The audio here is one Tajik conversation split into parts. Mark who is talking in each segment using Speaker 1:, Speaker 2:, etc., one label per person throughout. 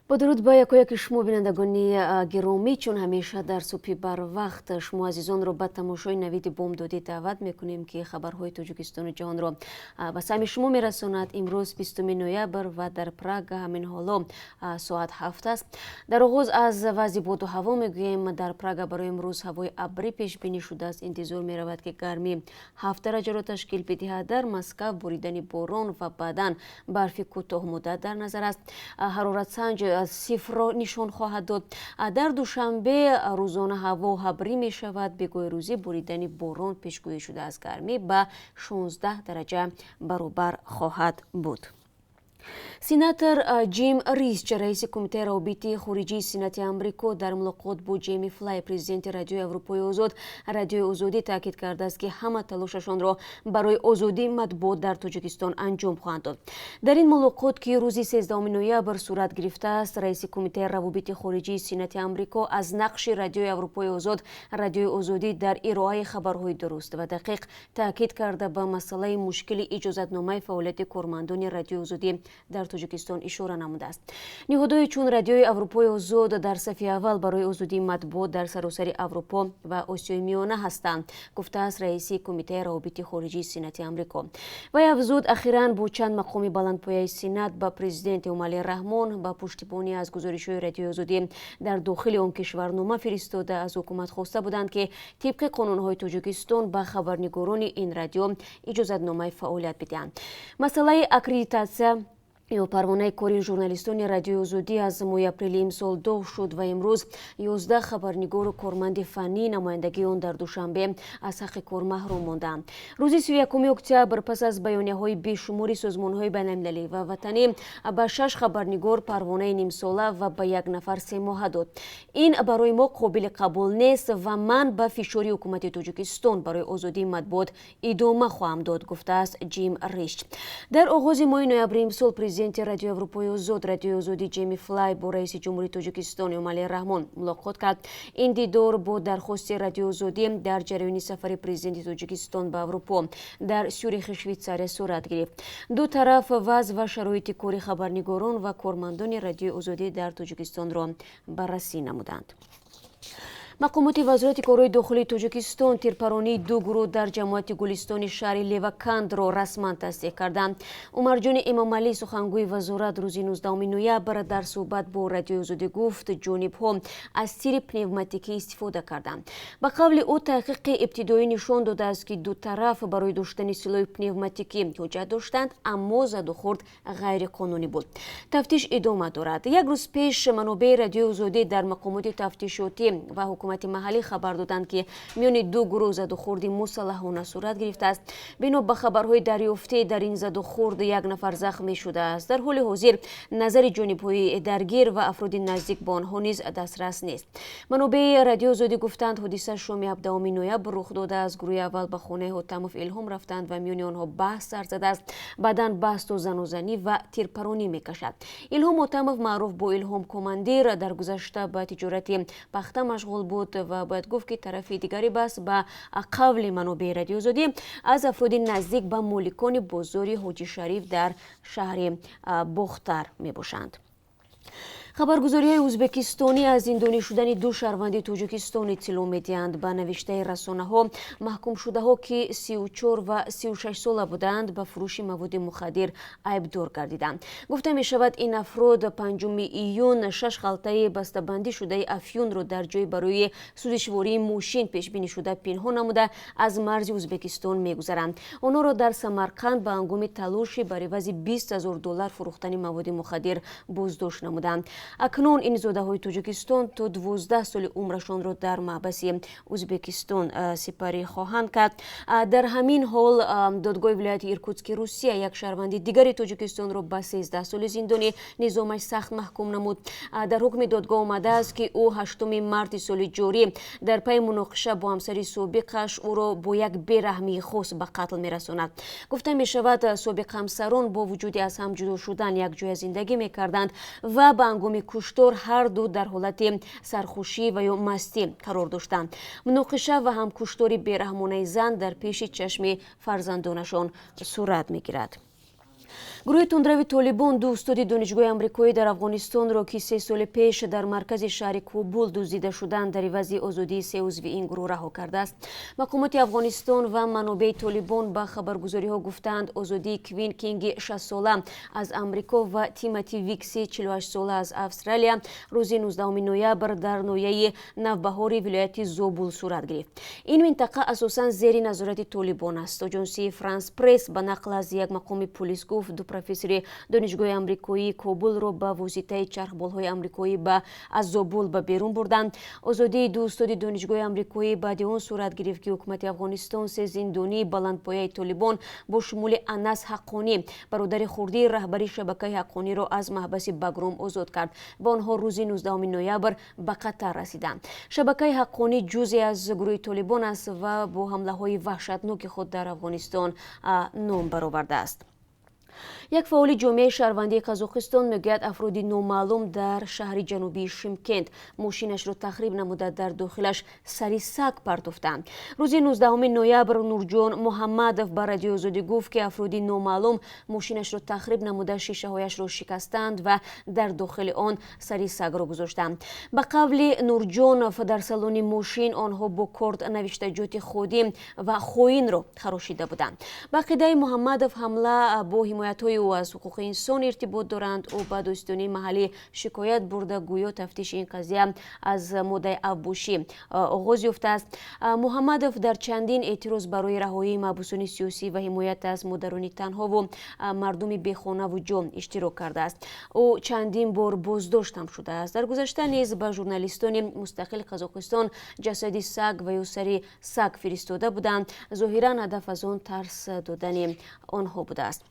Speaker 1: Бо дуруд ба якояки шумо, бинандагони гиромӣ. Чун ҳамеша дар субҳи барвақт шумо азизонро ба тамошои Навиди бомдодӣ даъват мекунем, ки хабарҳои Тоҷикистону ҷаҳонро ба самъи шумо мерасонад. Имрӯз 20 ноябр ва дар Прага ҳамин ҳоло соат 7 аст. Дар оғоз аз вазъи боду ҳаво мегӯем. Дар Прага барои имрӯз ҳавои абрӣ пешбинӣ шудааст. Интизор меравад, ки гармӣ 7 дараҷаро ташкил бидиҳад. Дар Москав боридани борон ва баъдан барфи кӯтоҳмуддат дар назар аст. Ҳароратсанҷ сифрро нишон хоҳад дод. Дар Душанбе рӯзона ҳаво абрӣ мешавад. Бегоҳи рӯзӣ боридани борон пешгӯӣ шудааст. Гармӣ ба 16 дараҷа баробар хоҳад буд. Сенатор Ҷим Риш, раиси Кумитаи равобити хориҷии Сенати Амрико, дар мулоқот бо Ҷейми Флай, президенти Радиои Аврупои Озод, Радиои Озодӣ, таъкид кардааст, ки ҳама талошашонро барои озодии матбуот дар Тоҷикистон анҷом хоҳанд дод. Дар ин мулоқот, ки рӯзи 13 ноябр сурат гирифтааст, раиси Кумитаи равобити хориҷии Сенати Амрико аз нақши Радиои Аврупои Озод, Радиои Озодӣ дар ироаи хабарҳои дуруст ва дақиқ таъкид карда, ба масъалаи мушкили иҷозатномаи фаъолияти кормандони Радиои Озодӣ дар Тоҷикистон ишора намудааст. Ниҳодҳои чун Радиои Аврупои Озод дар сафи аввал барои озодии матбуот дар саросари Аврупо ва Осиёи Миёна ҳастанд, гуфтааст раиси Кумитаи равобити хориҷии Сенати Амрико. Вай афзуд, ахиран бо чанд мақоми баландпояи Сенат ба президент Эмомалӣ Раҳмон ба пуштибонӣ аз гузоришҳои Радиои Озодӣ дар дохили он кишвар нома фиристода, аз ҳукумат хоста буданд, ки тибқи қонунҳои Тоҷикистон ба хабарнигорони ин радио иҷозатномаи фаъолият бидиҳанд. Масъалаи аккредитатсия ё парвонаи кори журналистони Радиои Озодӣ аз моҳи апрели имсол доғ шуд ва имрӯз 11 хабарнигору корманди фаннии намояндагии он дар Душанбе аз ҳаққи кор маҳрум монданд. Рӯзи 31 октябр, пас аз баёнияҳои бешумори созмонҳои байналмилалӣ ва ватанӣ, ба шаш хабарнигор парвонаи нимсола ва ба як нафар 3 моҳа дод. Ин барои мо қобили қабул нест ва ман ба фишори ҳукумати Тоҷикистон барои озодии матбуот идома хоҳам дод, гуфтааст Ҷим Риш. Дар оғози моҳи ноябри имсол президенти Радиои Аврупои Озод, Радиои Озодӣ, Ҷейми Флай бо раиси ҷумҳури Тоҷикистон Эмомалӣ Раҳмон мулоқот кард. Ин дидор бо дархости Радиои Озодӣ дар ҷараёни сафари президенти Тоҷикистон ба Аврупо дар Сюрихи Швейтсария сурат гирифт. Ду тараф вазъ ва шароити кори хабарнигорон ва кормандони Радиои Озодӣ дар Тоҷикистонро баррасӣ намуданд. Мақомоти Вазорати корҳои дохилии Тоҷикистон тирпаронии ду гурӯҳ дар ҷамоати Гулистони шаҳри Левакандро расман тасдиқ карданд. Умарҷони Эмомалӣ, сухангӯи вазорат, рӯзи 19 ноябр дар суҳбат бо Радиои Озодӣ гуфт, ҷонибҳо аз тири пневматикӣ истифода карданд. Ба қавли ӯ, таҳқиқи ибтидоӣ нишон додааст, ки ду тараф барои доштани силоҳи пневматикӣ ҳуҷҷат доштанд, аммо задухӯрд ғайриқонунӣ буд. Тафтиш идома дорад. Як рӯз пеш манобеи Радиои Озодӣ дар мақомоти тафтишотӣ ва ҳукумати маҳаллӣ хабар доданд, ки миёни ду гурӯҳ задухӯрди мусаллаҳона сурат гирифтааст. Бино ба хабарҳои дарёфтӣ, дар ин задухӯрд як нафар захмӣ шудааст. Дар ҳоли ҳозир назари ҷонибҳои даргир ва афроди наздик ба онҳо низ дастрас нест. Манобеи Радиои Озодӣ гуфтанд, ҳодиса шоми 17 ноябр рух додааст. Гурӯҳи аввал ба хонаи Ҳотамов Илҳом рафтанд ва миёни онҳо баҳс сар задааст. Баъдан баҳс то занозанӣ ва тирпаронӣ мекашад. Илҳом Ҳотамов, маъруф бо Илҳом Командир, дар гузашта ба тиҷорати пахта машғул буд ва бояд гуфт, ки тарафи дигари баҳс, ба қавли манобеи Радиои Озодӣ, аз афроди наздик ба моликони бозори Ҳоҷи Шариф дар шаҳри Бохтар мебошанд. Хабаргузориҳои ӯзбекистонӣ аз зиндонӣ шудани ду шаҳрванди Тоҷикистон иттилоъ медиҳанд. Ба навиштаи расонаҳо, маҳкумшудаҳо, ки 34 ва 36 сола буданд, ба фурӯши маводи мухаддир айбдор гардиданд. Гуфта мешавад, ин афрод 5 июн шаш халтаи бастабандӣ шудаи афюнро дар ҷои барои сӯзишвории мошин пешбинӣ шуда пинҳон намуда, аз марзи Ӯзбекистон мегузаранд. Онҳоро дар Самарқанд ба ҳангоми талоши бар ивази 20 000 доллар фурӯхтани маводи мухаддир боздошт намуданд. Акнун ин зодаҳои Тоҷикистон то 12 соли умрашонро дар маҳбаси Ӯзбекистон сипарӣ хоҳанд кард. Дар ҳамин ҳол, додгоҳи вилояти Иркутски Русия як шаҳрванди дигари Тоҷикистонро ба 13 соли зиндони низомаш сахт маҳкум намуд. Дар ҳукми додгоҳ омадааст, ки ӯ 8 марти соли ҷорӣ дар пайи муноқиша бо ҳамсари собиқаш ӯро бо як бераҳмии хос ба қатл мерасонад. Гуфта мешавад, собиқ ҳамсарон бо вуҷуди аз ҳам ҷудо шудан якҷоя зиндагӣ мекарданд ва ба ҳангоми куштор ҳар ду дар ҳолати сархушӣ ва ё мастӣ қарор доштанд. Муноқиша ва ҳам куштори бераҳмонаи зан дар пеши чашми фарзандонашон сурат мегирад. Гурӯҳи тундрави Толибон ду устоди донишгоҳи амрикоӣ дар Афғонистонро, ки 3 соли пеш дар маркази шаҳри Кобул дуздида шуданд, дар ивази озодии се узви ин гурӯҳ раҳо кардааст. Мақомоти Афғонистон ва манобеи Толибон ба хабаргузориҳо гуфтаанд, озодии Квин Кинги 60-сола аз Амрико ва Тимоти Викси 48-сола аз Австралия рӯзи 19 ноябр дар ноҳияи Навбаҳори вилояти Зобул сурат гирифт. Ин минтақа асосан зери назорати Толибон аст. Оҷонсии Франс Пресс ба нақл аз як мақоми пулис гуфт, ду профессори донишгоҳи амрикоии Кобулро ба воситаи чархболҳои амрикоӣ ба аз Зобул ба берун бурданд. Озодии ду устоди донишгоҳи амрикоӣ баъди он сурат гирифт, ки ҳукумати Афғонистон се зиндонии баландпояи Толибон бо шумули Анас Ҳаққонӣ, бародари хурдии раҳбари шабакаи Ҳаққониро, аз маҳбаси Багром озод кард ва онҳо рӯзи 19 ноябр ба Қатар расиданд. Шабакаи Ҳаққонӣ ҷузъе аз гурӯҳи Толибон аст ва бо ҳамлаҳои ваҳшатноки худ дар Афғонистон ном баровардааст. Як фаъоли ҷомеаи шаҳрвандии Қазоқистон мегӯяд, афроди номаълум дар шаҳри ҷанубии Шимкент мошинашро тахриб намуда, дар дохилаш сари саг партофтанд. Рӯзи 19 ноябр Нурҷон Муҳаммадов ба Радиои Озодӣ гуфт, ки афроди номаълум мошинашро тахриб намуда, шишаҳояшро шикастанд ва дар дохили он сари сагро гузоштанд. Ба қавли Нурҷонов, дар салони мошин онҳо бо корд навиштаҷоти «ходим» ва «хоинро» харошида буданд. Ба ақидаи Муҳаммадов, ҳамла бо ҳимоятҳои ӯ аз ҳуқуқи инсон иртибот доранд. Ӯ ба додситонии маҳаллӣ шикоят бурда, гӯё тафтиши ин қазия аз моддаи авбошӣ оғоз ёфтааст. Муҳаммадов дар чандин эътироз барои раҳоии маҳбусони сиёсӣ ва ҳимоят аз модарони танҳову мардуми бехонаву ҷо иштирок кардааст. Ӯ чандин бор боздошт ҳам шудааст. Дар гузашта низ ба журналистони мустақили Қазоқистон ҷасади саг ва ё сари саг фиристода буданд. Зоҳиран, ҳадаф аз он тарс додани онҳо будааст.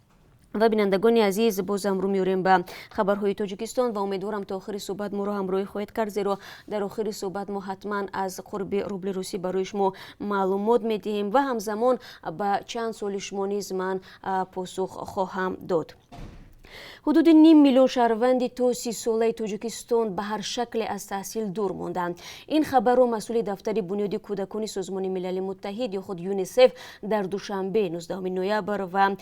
Speaker 1: Ва, бинандагони азиз, бозам рӯ меорем ба хабарҳои Тоҷикистон ва умедворам, то охири суҳбат моро ҳамроҳӣ хоҳед кард, зеро дар охири суҳбат мо ҳатман аз қурби рубли русӣ барои шумо маълумот медиҳем ва ҳамзамон ба чанд суоли шумо низ ман посух хоҳам дод. Ҳудуди ним миллион шаҳрванди то 30-солаи Тоҷикистон ба ҳар шакле аз таҳсил дур монданд. Ин хабарро масъули дафтари Бунёди кӯдакони Созмони Милали Муттаҳид ё худ ЮНИСЕФ дар Душанбе 19 ноябр ва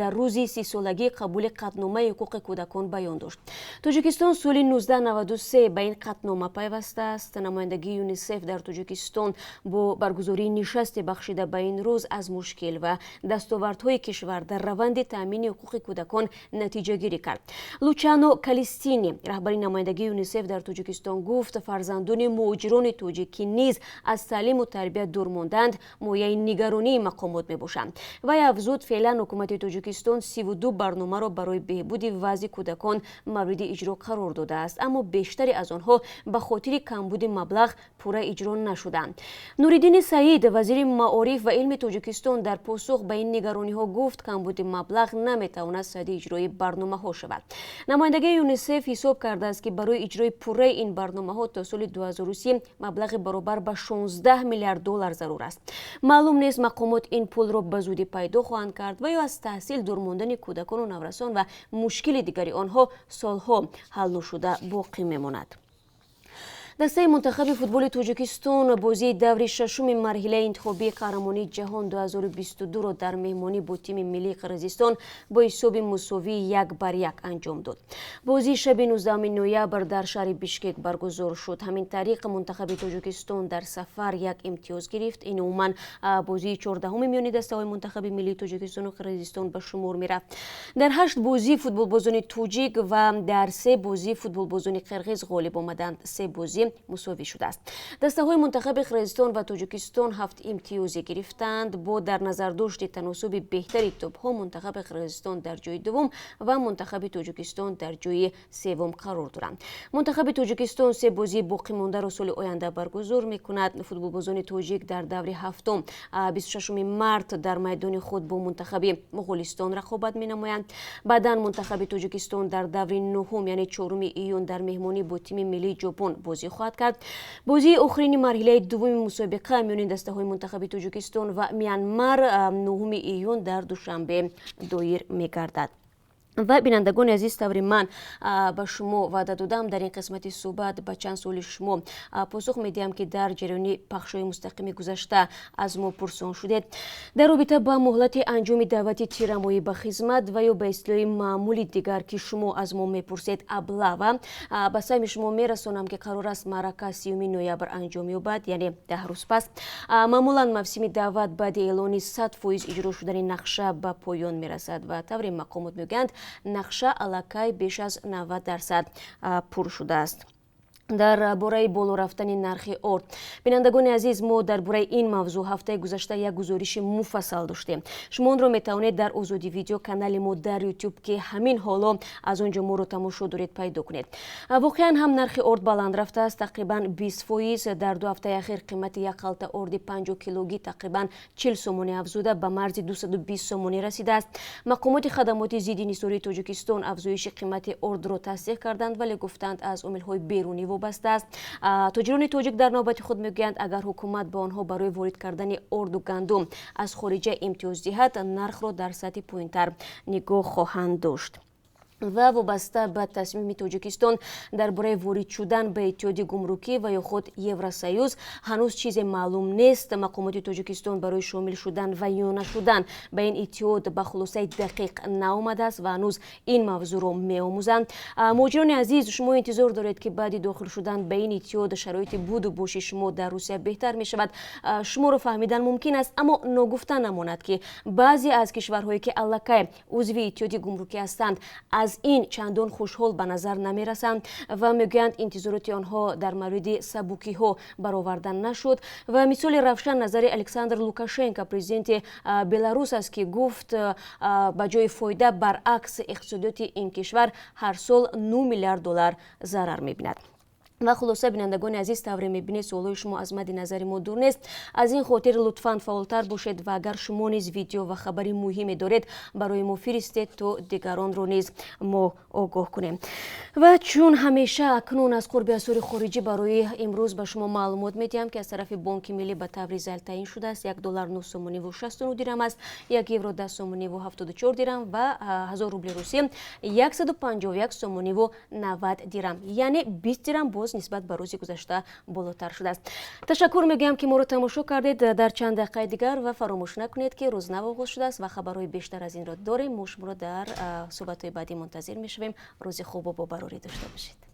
Speaker 1: дар рӯзи 30-солагии қабули қатъномаи ҳуқуқи кӯдакон баён дошт. Тоҷикистон соли 1993 ба ин қатънома пайвастааст. Намояндагии ЮНИСЕФ дар Тоҷикистон бо баргузории нишасте бахшида ба ин рӯз аз мушкил ва дастовардҳои кишвар дар раванди таъмини ҳуқуқи кӯдакон натиҷагирӣ кард. Лучано Калистини, раҳбари намояндагии ЮНИСЕФ дар Тоҷикистон, гуфт, фарзандони муҳоҷирони тоҷик, ки низ аз таълиму тарбият дур монданд, мояи нигаронии мақомот мебошанд. Вай афзуд, феълан ҳукумати Тоҷикистон 32 барномаро барои беҳбуди вазъи кӯдакон мавриди иҷро қарор додааст, аммо бештаре аз онҳо ба хотири камбуди маблағ пурра иҷро нашуданд. Нуриддини Саид, вазири маориф ва илми Тоҷикистон, дар посух ба ин нигарониҳо гуфт, камбуди маблағ наметавонад садди иҷрои барномаҳо шавад. Намояндагии ЮНИСЕФ ҳисоб кардааст, ки барои иҷрои пурраи ин барномаҳо то соли 2030 маблағи баробар ба 16 миллиард доллар зарур аст. Маълум нест, мақомот ин пулро ба зудӣ пайдо хоҳанд кард ва ё аз таҳсил дур мондани кӯдакону наврасон ва мушкили дигари онҳо солҳо ҳал ношуда боқӣ мемонад. Дастаи мунтахаби футболи Тоҷикистон бозии даври шашуми марҳилаи интихобии қаҳрамонии ҷаҳон 2022-ро дар меҳмонӣ бо тими миллии Қирғизистон бо ҳисоби мусовии 1-1 анҷом дод. Бозии шаби 19 ноябр дар шаҳри Бишкек баргузор шуд. Ҳамин тариқ, мунтахаби Тоҷикистон дар сафар як имтиёз гирифт. Ин умуман бозии 14-уми миёни дастаҳои мунтахаби миллии Тоҷикистону Қирғизистон ба шумор мерафт. Дар ҳашт бозӣ футболбозони тоҷик ва дар се бозӣ футболбозони қирғиз ғолиб омаданд, се бозӣ мусовӣ шудааст. Дастаҳои мунтахаби Қирғизистон ва Тоҷикистон ҳафт имтиёзе гирифтанд. Бо дар назардошти таносуби беҳтари тӯбҳо, мунтахаби Қирғизистон дар ҷои дуввум ва мунтахаби Тоҷикистон дар ҷои севум қарор доранд. Мунтахаби Тоҷикистон се бозии боқимондаро соли оянда баргузор мекунад. Футболбозони тоҷик дар даври ҳафтум 26 март дар майдони худ бо мунтахаби Моғулистон рақобат менамоянд. Баъдан мунтахаби Тоҷикистон дар даври нуҳум, яъне 4 июн, дар меҳмонӣ бо тими миллии Ҷопон бозӣ хоҳад кард. Бозии охирини марҳилаи дуввуми мусобиқа миёни дастаҳои мунтахаби Тоҷикистон ва Мянмар 9 июн дар Душанбе доир мегардад. Ва, бинандагони азиз, таври ман ба шумо ваъда додам, дар ин қисмати суҳбат ба чанд суоли шумо посух медиҳам, ки дар ҷараёни пахшҳои мустақими гузашта аз мо пурсон шудед. Дар робита ба муҳлати анҷоми даъвати тирамоҳӣ ба хизмат ва ё ба истилоҳи маъмули дигар, ки шумо аз мо мепурсед, облава, ба самъи шумо мерасонам, ки қарор аст маърака 30 ноябр анҷом ёбад, яъне 10 рӯз пас. Маъмулан мавсими даъват баъди эълони 100% иҷро шудани нақша ба поён мерасад ва тавре мақомот мегӯянд, нақша аллакай беш аз 90% пур шудааст. Дар бораи боло рафтани нархи орд, бинандагони азиз, мо дар бораи ин мавзӯъ ҳафтаи гузашта як гузориши муфассал доштем. Шумо онро метавонед дар Озоди Видео, канали мо дар Ютуб, ки ҳамин ҳоло аз он ҷо моро тамошо доред, пайдо кунед. Воқеан ҳам нархи орд баланд рафтааст, тақрибан 20%. Дар 2 ҳафтаи ахир қимати як халта орди 50 килогӣ тақрибан 40 сомонӣ афзуда, ба марзи 220 сомонӣ расидааст. Мақомоти хадамоти зидди инҳисории Тоҷикистон афзоиши қимати ордро тасдиқ карданд, вале гуфтанд, аз омилҳои берунӣ вобаста аст. Тоҷирони тоҷик дар навбати худ мегӯянд, агар ҳукумат ба онҳо барои ворид кардани орду гандум аз хориҷа имтиёз диҳад, нархро дар сатҳи поинтар нигоҳ хоҳанд дошт. Ва вобаста ба тасмими Тоҷикистон дар бораи ворид шудан ба Иттиҳоди гумрукӣ ва ё худ Евросоюз ҳанӯз чизе маълум нест. Мақомоти Тоҷикистон барои шомил шудан ва ё нашудан ба ин иттиҳод ба хулосаи дақиқ наомадааст ва ҳанӯз ин мавзӯъро меомӯзанд. Муҳоҷирони азиз, шумо интизор доред, ки баъди дохил шудан ба ин иттиҳод шароити буду боши шумо дар Русия беҳтар мешавад. Шуморо фаҳмидан мумкин аст, аммо ногуфта намонад, ки баъзе аз кишварҳое, ки аллакай узви Иттиҳоди гумрукӣ ҳастанд, аз ин чандон хушҳол ба назар намерасанд ва мегӯянд, интизороти онҳо дар мавриди сабукиҳо бароварда нашуд. Ва мисоли равшан назари Александр Лукашенко, президенти Беларус аст, ки гуфт, ба ҷои фоида, баръакс, иқтисодиёти ин кишвар ҳар сол 9 миллиард доллар зарар мебинад. Ва хулоса, бинандагони азиз, тавре мебинед, суолҳои шумо аз мадди назари мо дур нест. Аз ин хотир лутфан фаъолтар бошед ва агар шумо низ видео ва хабари муҳиме доред, барои мо фиристед, то дигаронро низ мо огоҳ кунем. Ва чун ҳамеша, акнун аз қурби асъори хориҷӣ барои имрӯз ба шумо маълумот медиҳам, ки аз тарафи Бонки Миллӣ ба таври зайл таъин шудааст. 1 доллар 9 сомониву 69 дирам аст, 1 евро 10 сомониву 74 дирам ва 1000 рубли русӣ 151 сомониву 90 дирам, яъне 20 дирам боз нисбат ба рӯзи гузашта болотар шудааст. Ташаккур мегӯям, ки моро тамошо кардед. Дар чанд дақиқаи дигар ва фаромӯш накунед, ки рӯз нав оғоз шудааст ва хабарҳои бештар аз инро дорем. Мо шуморо дар суҳбатҳои баъдӣ мунтазир мешавем. Рӯзи хубу бобарорӣ дошта бошед.